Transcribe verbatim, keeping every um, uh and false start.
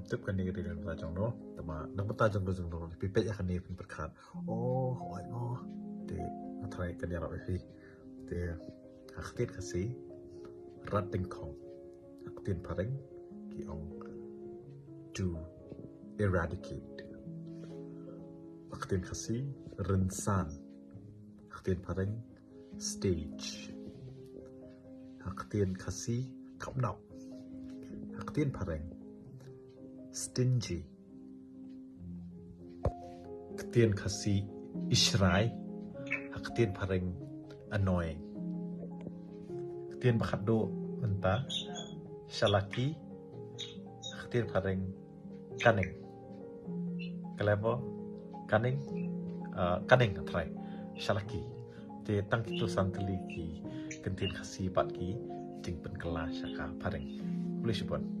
Tip kane ka dei na ka bynta jong no, tangba na ka bynta jong ka jong no, phi peit ïa kane phin pyrkhat. Oh, oi, oh. Te nga tharai kan ïarap ïa phi. Te ha ka ktien Khasi, rat dyngkhong. Ha ka ktien phareng ki ong to eradicate. Ha ka ktien Khasi, rynsan. Ha ka ktien phareng, stage. Ha ka ktien Khasi, khapnap. Ha ka ktien phareng, stingy. Ka ktien Khasi, ishrai. Ha ka ktien phareng, annoying. Ka ktien ba khatduh mynta, shalaki. Ha ka ktien phareng, cunning. Clever, cunning, uh, cunning, trai, shalaki. Te tang kito san tylli ki kyntien Khasi bad ki jingpynkylla sha ka phareng. Khublei shibun.